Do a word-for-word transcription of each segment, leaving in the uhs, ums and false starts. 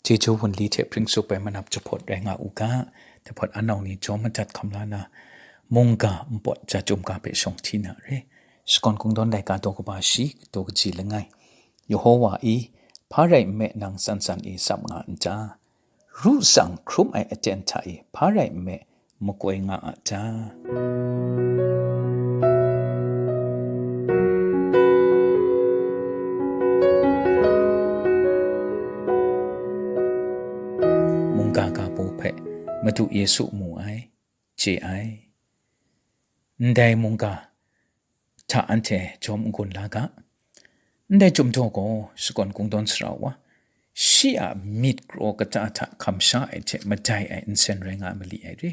Chyeju wunli hte pring tsup ai manap jahpawt rai nga u ga, jahpawt anau ni jawm madat hkam la na, mungga npawt ja chyum ga hpe shawng hti na re. Shakawn Kungdawn laika daw kaba shi, daw kaji langai. Yehowa e, hpa rai nme nang tsan tsan e tsap nga n ta? Ru tsang hkrum ai aten hta e hpa rai nme makoi nga a ta? Mungga ga baw hpe Madu Yesu mu ai, chye ai. Ndai mungga hta anhte jawm n-gun la ga. Ndai Chyum Daw gaw Shakawn Kungdawn Sara wa, shi a myit kraw kata hta hkam sha ai hte madai ai nsen rai nga mali ai re.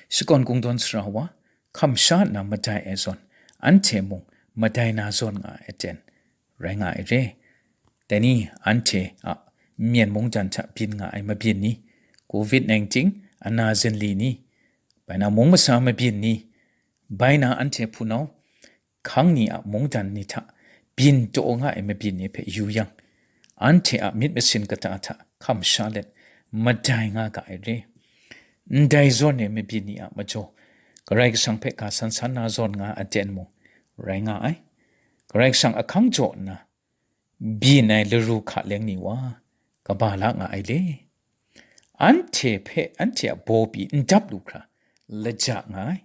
Shakawn Kungdawn Sara wa, hkam sha nna madai ai zawn, anhte mung madai na zawn nga ai aten rai nga ai re. Dai ni anhte a myen mungdan hta byin nga ai mabyin ni, covid nineteen ana zinli ni, bai na mung masa mabyin ni, bai na anhte hpunau hkang ni a mungdan ni hta byin taw nga ai mabyin ni hpe yu yang, anhte a myit masin kata hta hkam sha let madai nga ga ai re. Ndai zawn e mabyin ni a majaw, Karai Kasang hpe ga san san na zawn nga aten mung rai nga ai. Karai Kasang ahkang jaw nna byin ai laru hka leng ni wa, kaba la nga ai le? Anhte hpe anhte a baw pyi n dap lu hkra, laja nga ai.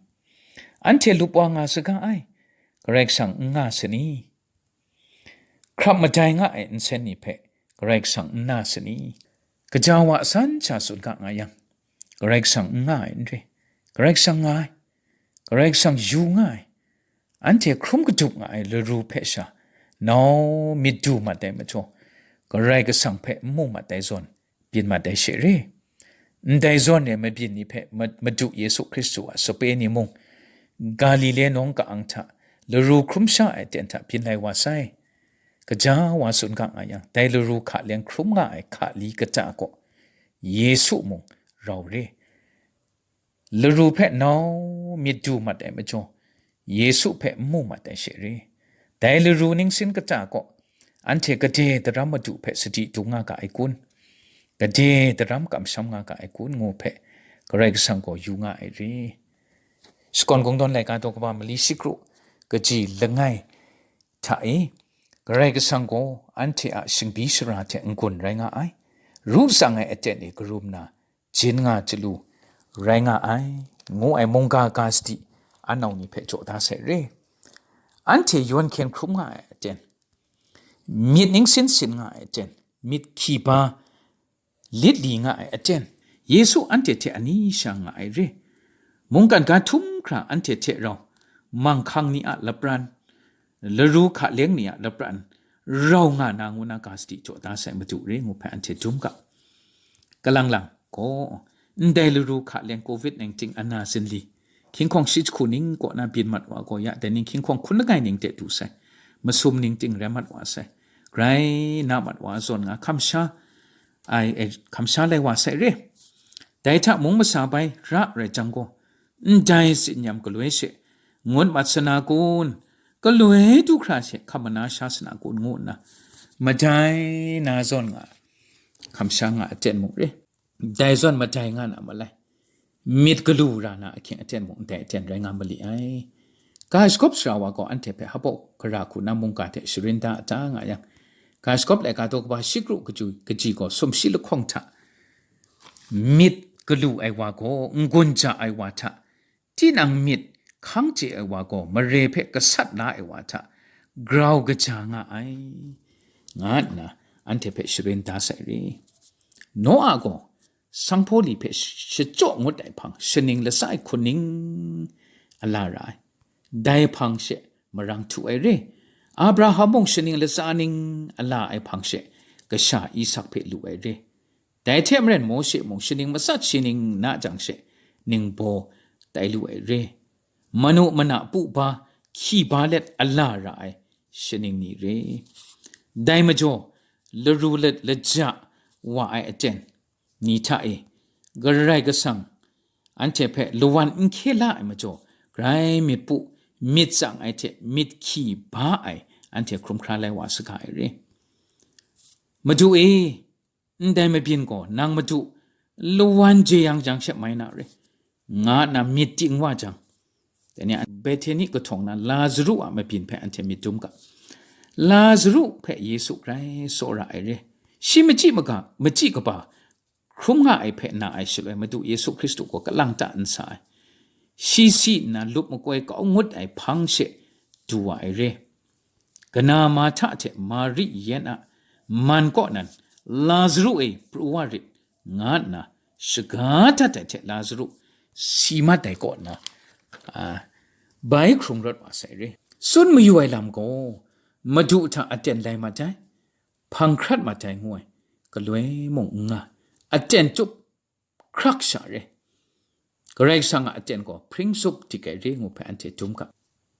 Anhte lup wa nga saga ai, Karai Kasang n nga sa ni? Hkrap madai nga ai nsen ni hpe Karai Kasang n na sa ni? Gaja wa san sha tsun ga nga yang, Karai Kasang n nga ai n re, Karai Kasang nga ai, Karai Kasang yu nga ai. Anhte hkrum kadup nga ai laru hpe sha, nau myit du mat ai majaw, Karai Kasang hpe n mu mat ai zawn, byin mat ai she re. Ndai zawn e mabyin ni hpe Ma-, Madu Yesu Hkristu a sape ni mung, Galile nawng ka-ang hta laru hkrum sha ai aten hta byin lai wa sai. Gaja wa tsun ga nga yang, dai laru hka leng hkrum nga ai hkali kata gaw Yesu mung rau re. Laru hpe nau myit du mat ai majaw, Yesu hpe n mu mat ai she re. Dai laru ningsin kata gaw, anhte gade daram Madu hpe sadi dung nga ga ai kun? Gade daram kamsham nga ga ai kun? Ngu hpe Karai Kasang gaw yu nga ai re. Shakawn Kungdawn laika daw kaba mali shikru kaji langai hta e, Karai Kasang gaw anhte a shingbi shara hte n-gun rai nga ai, ru tsang ai aten e karum na, jin nga chyalu rai nga ai, ngu ai mungga ga sadi anau ni hpe jaw da sai re. Anhte yawn hkyen hkrum nga ai aten, myit ningsin sin nga ai aten, myit hki ba lit li nga ai aten, Yesu anhte hte ani sha nga ai re. Mungkan ga htum hkra anhte hte rau, manghkang ni a lapran, laru hka leng ni a lapran, rau nga na ngu na ga sadi jaw da sai Madu re ngu hpe anhte dum ga. Kalang lang gaw, ndai laru hka leng covid nineteen ana zinli, hkying hkawng shi jahku ning kaw na byin mat wa gaw ya, dai ning hkying hkawng hkun langai ning de du sai, masum ning ting rai mat wa sai, grai na mat wa zawn nga hkam sha ai, e, hkam sha lai wa sai re. Dai hta mung masa bai ra rai jang gaw, ndai tsin-yam galoi she ngut mat sa na kun? Galoi du hkra she hkam mana sha sa na kun? Ngu nna madai na zawn nga, hkam sha nga aten mung re. Dai zawn madai nga na malai, myit galu ra na ahkying aten mung ndai aten rai nga mali ai. Ga shagawp sara wa gaw anhte hpe hpaw gara hku na mungga hte sharin da a ta nga yang, ga shagawp laika daw kaba shikru kaju kaji gaw sumshi lahkawng hta myit galu ai wa gaw n-gun ja ai wa hta, tinang myit hkang chye ai wa gaw mare hpe gasat la ai wa hta grau kaja nga ai, nga nna anhte hpe sharin da sai re. Noa gaw sanghpaw li hpe shachyaw ngut ai hpang, shaning latsa ai hkun ning a la ra ai, dai hpang she marang htu ai re. Abraham mung shaning latsa ning a la ai hpang she kasha Isak hpe lu ai re. Dai hte maren Mawshe mung shaning matsat shi ning na jang she ningbaw tai lu ai re. Manu mana pu ba hkyi ba let a la ra ai shaning ni re. Dai majaw, laru la-, laja wa ai aten ni hta e, Karai Kasang anhte hpe lawan n hkye la ai majaw, grai myit pu, myit tsang ai hte myit hkyi ba ai anhte hkrum hkra lai wa saga ai re. Madu e, ndai mabyin gaw nang Madu lawan jeyang jang she mai na re, nga nna myit ting wa jang, dai ni a Bethani kahtawng na Lazaru a mabyin hpe anhte myit dum ga. Lazaru hpe Yesu grai tsawra ai re. Shi machyi maga, machyi kaba hkrum nga ai hpe na ai shaloi, Madu Yesu Hkristu gaw kalang ta n sa ai. Shi si nna lup makoi kau ngut ai hpang she du wa ai re. Kana Marhta hte Mari yen a man kaw nan, Lazaru e, pru wa rit, nga nna shaga dat ai hte Lazaru si mat ai kaw na, a, bai hkrung rawt wa sai re. Tsun mayu ai lam gaw, Madu hta aten lai mat ai, hpang hkrat mat ai ngu ai, galoi mung n nga, aten tup hkrak sha re. Karai Kasang a aten gaw hpring zup dik ai re ngu hpe anhte dum ga.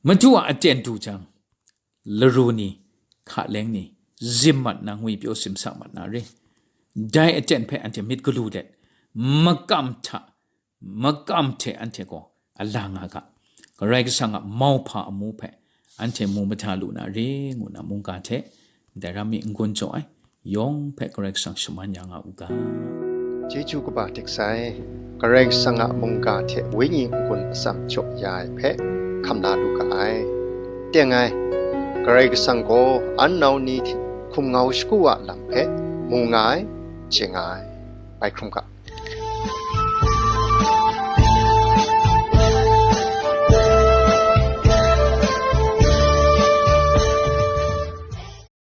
Madu a aten du jang, laru ni, hka leng ni, zim mat na, ngwi pyaw simsa mat na re. Dai aten hpe anhte myit galu let, makam hta, makam hte anhte gaw a la nga ga. Karai Kasang a mauhpa amu hpe anhte mu mahta lu na re ngu na mungga hte ndai ram mi n-gun jaw ai, yawng hpe Karai Kasang shaman ya nga u ga. Chyeju kaba dik sai, Karai Kasang a mungga hte wenyi n-gun atsam jaw ya ai hpe hkam la lu ga ai. Teng ai, Karai Kasang gaw an nau ni hte hkum ngau shagu a lam hpe mu nga ai, chye nga ai. Bai hkrum ga.